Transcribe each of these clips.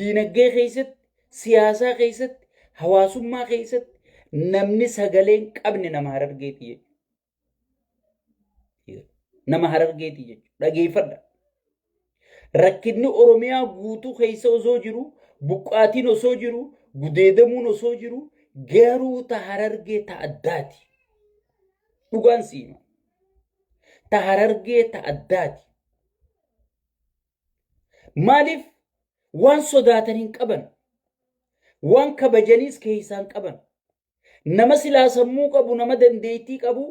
Diinagdee keessatti, siyaasaa keessatti, hawaasummaa keessatti namni sagalee hin qabne nama Harargeeti jechuudha. Nama Harargeeti jechuudha. Dhageeffadha. Rakkinni Oromiyaa guutuu keessa osoo jiru, buqqaatiin osoo jiru, gudeedamuun osoo jiru, garuu ta Harargee ta addaati. Dhugaan siima. Ta Harargee ta addaati. Maaliif waan sodaatan hin qaban? Waan kabajaniis keessaa hin qaban. Nama silaa sammuu qabu, nama dandeettii qabu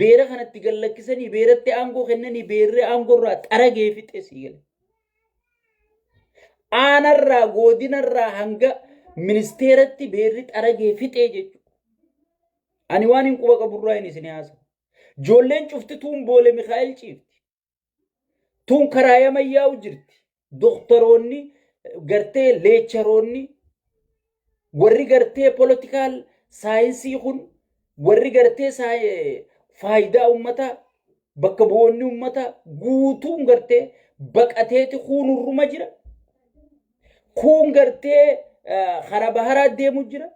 beera kanatti gad lakkisanii beeratti aangoo kennanii beerri aangoo irraa xaragee fixe sii gala. Aanarraa godinarraa hanga ministeeratti beerri xaragee fixee jechuudha. Ani waan hin quba qaburraa hin isin haasa'u. Ijoolleen cufti tuun boole Mikaa'el ciifti. Tun karaa yaman yaa'u jirti. Doktaroonni gartee leecharoonni warri gartee politikaal saayinsii kun warri gartee faayidaa uummataa bakka bu'oonni uummataa guutuun gartee baqateeti kuun hurruma jira. Kuun gartee karaa baharaa deemu jira.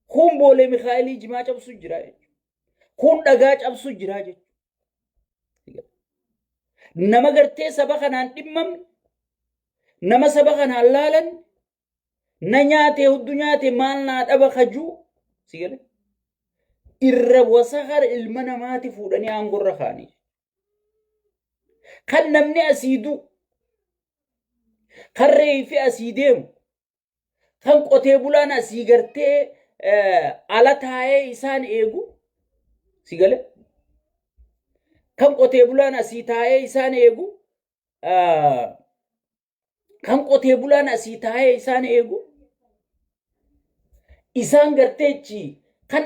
Kuun boolee Mikaa'elii jimaa cabsu jira jechuudha. Kuun dhagaa cabsu jira jechuudha. Nama gartee saba kanaan dhimmamne, nama saba kanaan laalan, na nyaate huddu nyaate maal naa dhaba kajuu si gale irra wasakar ilma namaati fuudhanii aangorra kaanii. Kan namni asii du'u, kan reeffi asii deemu, kan qotee bulaan asii gartee ala taa'ee isaan eegu si gale kan qotee bulaan asii taa'ee isaan eegu kan qotee bulaan asii taa'ee isaan eegu isaan garteechi kan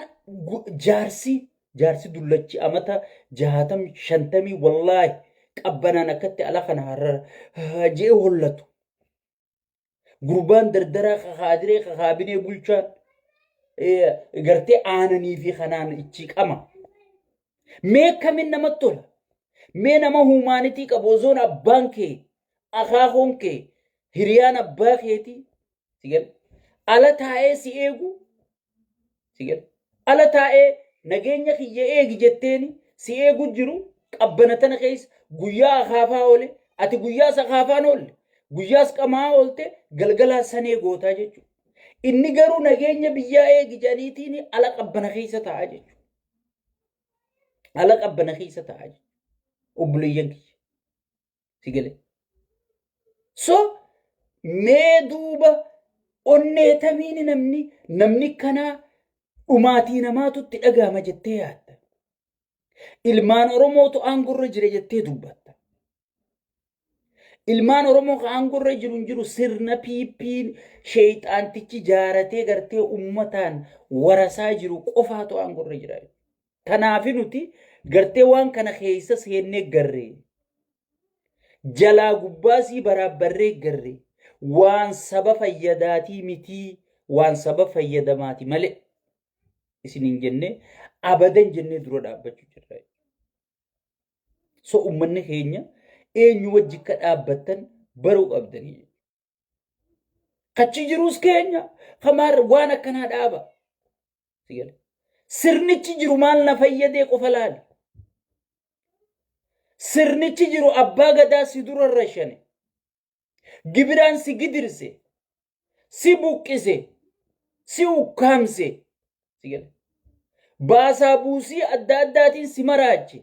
jaarsi jaarsi dullachi amata jaatam shantamii wallaahi qabbanaan akkatti ala kana har'a je'ee hollatu. Gurbaan dardaraa kakaadiree kakaabinee bulchaan gartee aananii fi kanaan ichi qama. Mee kamin namatti tola? Mee nama huumaanitii qabu osoon abbaan kee akaakoon kee hiriyaan abbaa keetii si gala ala taa'ee si eegu Si gala. Ala taa'ee nageenya kiyya eegi jetteeni si eegu jiru qabbana tana keessa guyyaa akaafaa oole ati guyyaas akaafaan oolle guyyaas qamaa oolte galgalaa sanee gootaa jechuudha. Inni garuu nageenya biyyaa eegi jedhaniitiin ala qabbana keessa taa'aa jechuudha. Ala qabbana keessa taa'aa jechuudha. Obboleeyyan kiyya. Si galee. So mee duuba onnee tamiini namni namni kanaa dhumaatii namaatu itti dhaga'ama jettee yaadda. Ilmaan Oromootu aangorra jira jettee dubbatta. Ilmaan Oromoo ka aangorra jiru hin jiru sirna PP'n sheeyxaantichi jaaratee gartee ummataan warasaa jiru qofaatu aangorra jira. Kanaafi nuti gartee waan kana keessa seennee garree. Jalaa gubbaasii baraabbarree garree. Waan saba fayyadaatii mitii waan saba fayyadamaati malee. Isiniin jennee abadan jennee dura dhaabbachuu jirra. So uummanni keenya eenyu wajji akka dhaabbattan baruu qabdanii. Kachi jirus keenya kamaar waan akkanaa dhaaba. Sirnichi jiru maal na fayyadee qofa laali. Sirnichi jiru abbaa gadaa si dura rashane. Gibiraan si gidirse. Si buqqise. Si ukkaamse. Baasaa buusii adda addaatiin si maraache.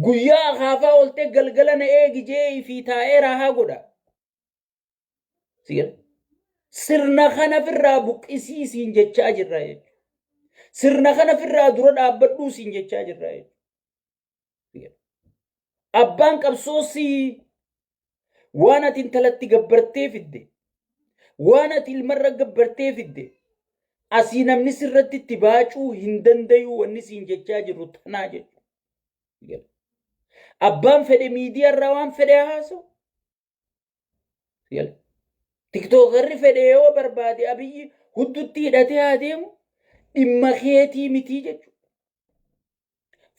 Guyyaa akaafaa ooltee galgala na eegi jee fi taa'ee raahaa godha. Sirna kana firraa buqqisii siin jechaa jirra jechuudha. Sirna kana firraa dura dhaabbadhuu siin jechaa jirra jechuudha. Abbaan qabsoo sii waan ati intalatti gabbartee fidde waan ati ilmarra gabbartee fidde asii namni sirratti itti baacuu hin dandayuu wanni siin jechaa jirru tanaa jechuudha. Abbaan fedhe miidiyaarraa waan fedhe haasa'u. Tiktookarri fedhe yoo barbaade Abiyyi huddutti hidhatee haa deemu dhimma keetii mitii jechuudha.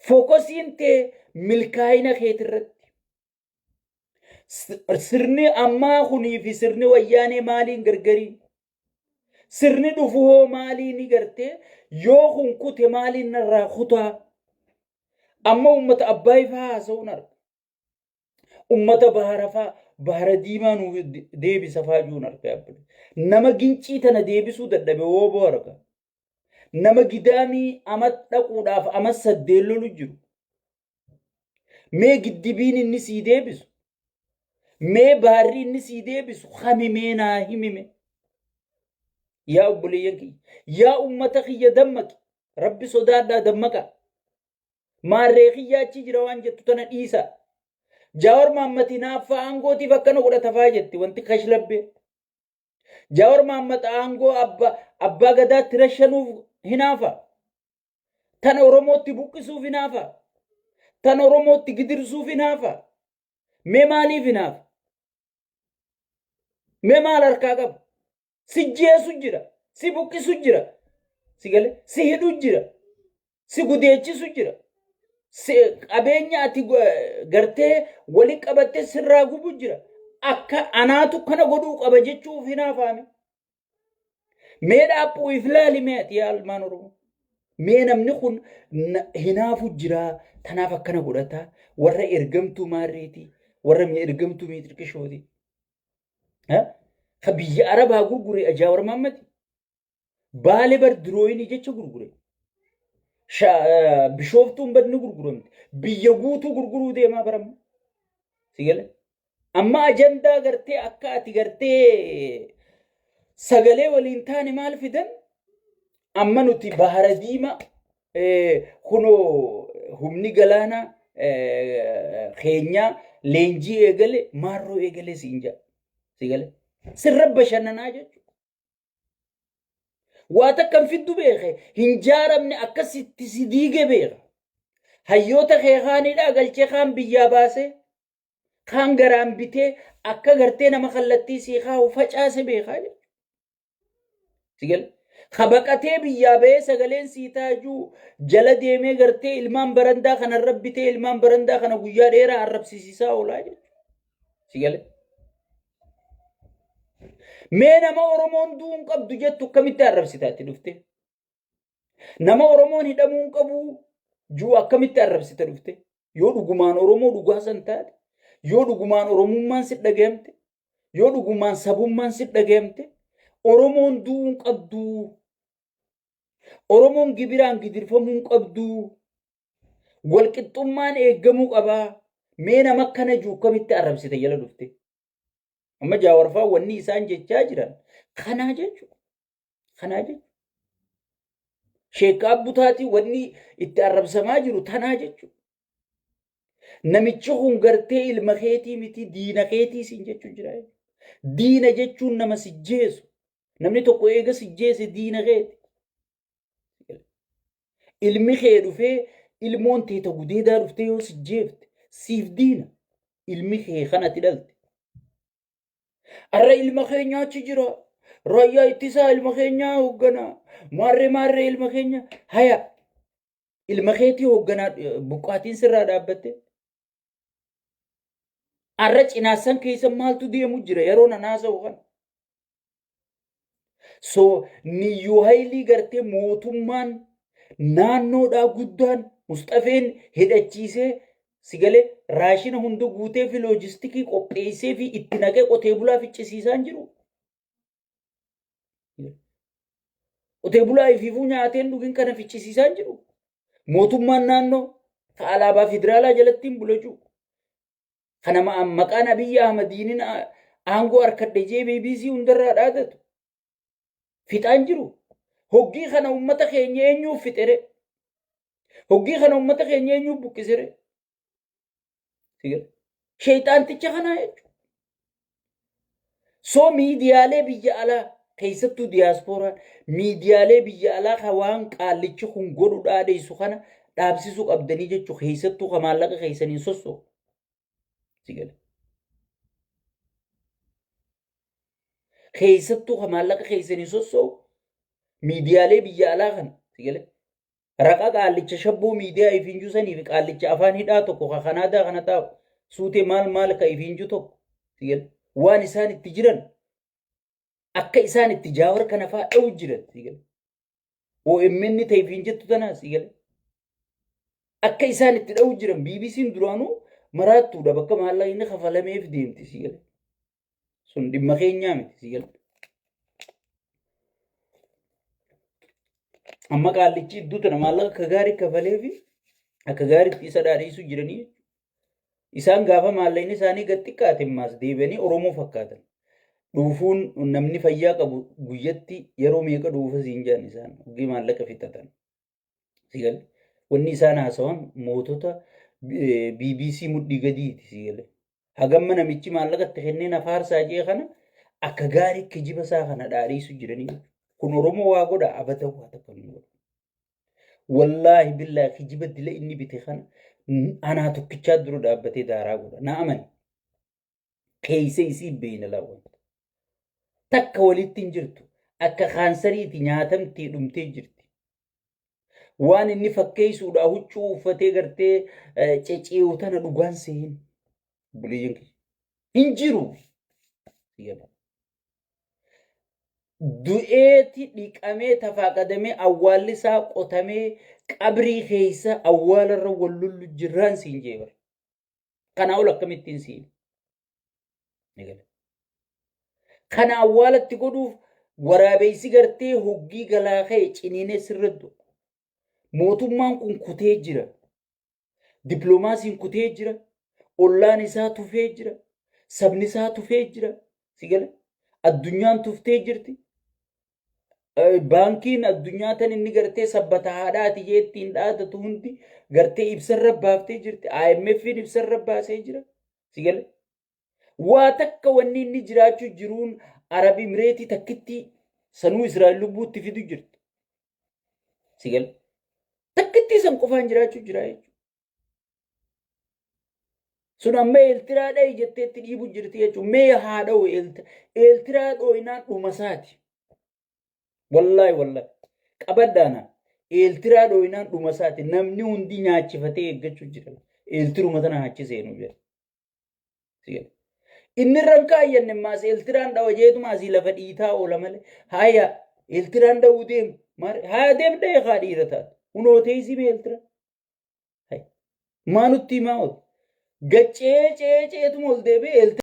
Fookosiin tee milkaa'ina keetirratti. Sirni ammaa kunii fi sirni wayyaanee maaliin gargarii? Sirni dhufu hoo maaliin gartee yoo kun kute maaliin narraa kutaa? Amma uummata Abbaay fa'aa haasa'uun arga. Uummata bahara fa'aa bahara diimaa nuu deebisa fa'aa jiruun arga. Nama gincii tana deebisuu dadhabe wooboo arga. Nama gidaamii amat dhaquudhaaf amat saddeen lolu jiru. Mee giddibiin inni sii deebisu. Mee baarri inni sii deebisu kami mee naa himime. Yaa obboleeyyan kiyya. Yaa ummata kiyya dammaqi. Rabbi sodaadhaa dammaqa. Maarree kiyya achi jira waan jettu tana dhiisa. Jaawar Mahammad hinaaffaa aangootiif akkana godhata faa jetti wanti kashlabbee. Jaawar Mahammad aangoo abbaa gadaatti rashanuuf hinaafa. Tan Oromootti buqqisuuf hinaafa. Tan Oromootti gidirsuuf hinaafa. Mee maaliif hinaafa? Mee maal harkaa qaba? Si jeesu jira. Si buqqisu jira. Si gale si hidhu jira. Si gudeechisu jira. Si qabeenya ati gartee wali qabattee sirraa gubu jira. Akka anaatu kana godhuu qaba jechuuf hinaafaame. Mee dhaaphuu if laali mee ati yaa ilmaan Oromoo. Mee namni kun hinaafu jira tanaaf akkana godhata warra ergamtuu maarreeti warra ergamtuu miixirqishooti. Ka biyya Arabaa gurgure Jaawar Mahammad Baale bar dirooyinii jecha gurgure. Bishooftuun badni gurguramte. Biyya guutuu gurguruu deemaa baramma. Si gale? Amma ajandaa gartee akka ati gartee sagalee waliin taane maal fidan? Amma nuti bahara diimaa kunoo humni galaanaa keenyaa leenjii eegale maarroo eegale siin jedha. Si gale? Sirra bashannanaa jechuudha. Waa takka hin fiddu beeke hin jaaramne akkasitti si diige beeka. Hayyoota kee kaanidhaa galchee kaan biyyaa baasee kaan garaan bitee akka gartee nama kallattii sii kaa'u facaase beekaa jechuudha. Si gale? Ka baqatee biyyaa bahee sagaleen sii taajuu jala deemee gartee ilmaan barandaa kana irra bitee ilmaan barandaa kana guyyaa dheeraa arrabsisiisaa oolaa jechuudha. Si gale? Mee nama Oromoon du'uu hin qabdu jettu akkamitti arrabsita itti dhufte? Nama Oromoon hidhamuu hin qabu jiru akkamitti arrabsita dhufte? Yoo dhugumaan Oromoo dhugaa san taate, yoo dhugumaan Oromummaan si dhagayamte, yoo dhugumaan sabummaan si dhagayamte, Oromoon du'uu hin qabdu. Oromoon gibiraan gidirfamuu hin qabdu. Walqixxummaan eeggamuu qabaa. Mee nama akkana jiru akkamitti arrabsita jala dhufte? Amma jaawarfaa wanni isaan jechaa jiran kanaa jechuudha. Kanaa jechuudha. Sheekkaa Butaatii wanni itti arrabsamaa jiru tanaa jechuudha. Namichi kun gartee ilma keetii miti diina keetii siin jechuun jira. Diina jechuun nama si jeesu. Namni tokko eega si jeese diina keeti. Ilmi kee dhufee ilmoon teeta gudeedaa dhuftee yoo si jeefte siif diina. Ilmi kee kan ati dhalte. Arra ilma keenya achi jira. Raayyaa ittisaa ilma keenyaa hoogganaa. Maarree maarree ilma keenya. Haya. Ilma keetii hoogganaa buqqaatiin sirraa dhaabbatte. Arra cinaassan keessa maaltu deemu jira yeroo nan haasa'u kana. So niyyuu haylii gartee mootummaan naannoodhaa guddaan Musxafeen hidhachiisee si galee raashina hunda guutee fi loojistikii qopheessee fi itti naqee qotee bulaa ficcisiisaa hin jiru. Qotee bulaa ifiifuu nyaateen dhugin kana ficcisiisaa hin jiru. Mootummaan naannoo ka alaabaa federaalaa jalatti hin bulachuu. Kana maqaan Abiyyi Ahmadiinin aangoo harkadhe jee BBC hundarraa dhaadatu. Fixaan jiru. Hoggii kana uummata keenya eenyuuf fixere? Hoggii kana uummata keenya eenyuuf buqqisere? Sheexaanticha kanaa jechuudha. So miidiyaalee biyya alaa keessattuu diyaaspooraan miidiyaalee biyya alaa ka waan qaallichi kun godhu dhaadheessu kana dhaabsisuu qabdanii jechuu keessattuu ka maallaqa keessaniin sossoo. Si gala. Keessattuu ka maallaqa keessaniin sossoo miidiyaalee biyya alaa kana si gala. Raqa qaallicha shabboo miidiyaa ifiinjuu sanii fi qaallicha afaan hidhaa tokko ka Kanaadaa kana taa'u suutee maal maal ka ifiinjuu tokko. Waan isaan itti jiran akka isaan itti Jaawar kana fa'aa dha'u jiran. OMN ta'eef hin jettu tanaas. Akka isaan itti dha'u jiran BBC'n duraanuu maraattuudha bakka maallaqni kafalameef deemti si gala. Sun dhimma keenyaa miti si gala. Amma qaallichi iddoo tana maallaqa akka gaarii kafalee fi akka gaariitti isa dhaadheessu jiranii isaan gaafa maallaqni isaanii gad xiqqaate maas deebi'anii Oromoo fakkaatan. Dhuufuun namni fayyaa qabu guyyatti yeroo meeqa dhuufa siin jedhan isaan hoggii maallaqa fixatan. Si gale. Wanni isaan haasawan mootota BBC mudhii gadiiti si gale. Hagamma namichi maallaqa itti kennee na faarsaa jee kana akka gaarii kijiba isaa kana dhaadhiisu jiranii. Kun Oromoo waa godha abada waa takka hin godhu. Wallaahi billaahi kijiba dila inni bite kana anaa tokkichaa dura dhaabbatee daaraa godha. Na amani. Keessa isii beeyna laawwan. Takka walitti hin jirtu. Akka kaansariiti nyaatamtee dhumtee jirti. Waan inni fakkeessuudhaa huccuu uffatee gartee cecee'u tana dhugaan seehin. Obboleeyyan kiyya. Hin jiru. Du'eeti dhiqamee tafaaqadamee awwaalli isaa qotamee qabrii keessa awwaalarra wal lollu jirraan siin jee bara. Kanaa ol akkamittiin siin. Kana awwaalatti godhuuf waraabessi gartee hoggii galaa ka'e ciniinee sirra du'a. Mootummaan kun kutee jira. Dippiloomaasiin kutee jira. Ollaan isaa tufee jira. Sabni isaa tufee jira. Si gala? Addunyaan tuftee jirti. Baankiin addunyaa tan inni gartee sabbata haadhaati jee ittiin dhaadatu hundi gartee ibsarra baaftee jirti. IMF'n ibsarra baasee jira. Si gala? Waa takka wanni inni jiraachuu jiruun Arab Imireetii takkitti sanuu Israa'el lubbuutti fidu jirti. Si gala? Takkittii san qofaan jiraachuu jira jechuudha. Sun amma Eeltiraa dha'i jettee itti dhiibu jirti jechuudha. Mee haa dha'u Eeltiraa dhooynaan dhuma isaati. Wallaahi wallaahi. Qabadhaana. Eeltiraa dhooynaan dhuma isaati. Namni hundi nyaachifatee eeggachuu jira. Eeltiruma tana achi seenu jedha. Inni irra hin kaayyanne maas Eeltiraan dhawa jeetuma asii lafa dhiitaa oola malee. Haaya Eeltiraan dha'uu deemu. Haa deem dha'ee haa dhiira taatu. Hunoo teessii mee Eeltiraa. Maa nutti himaa oolu. Gaccee cee ceetuma ol deebi'ee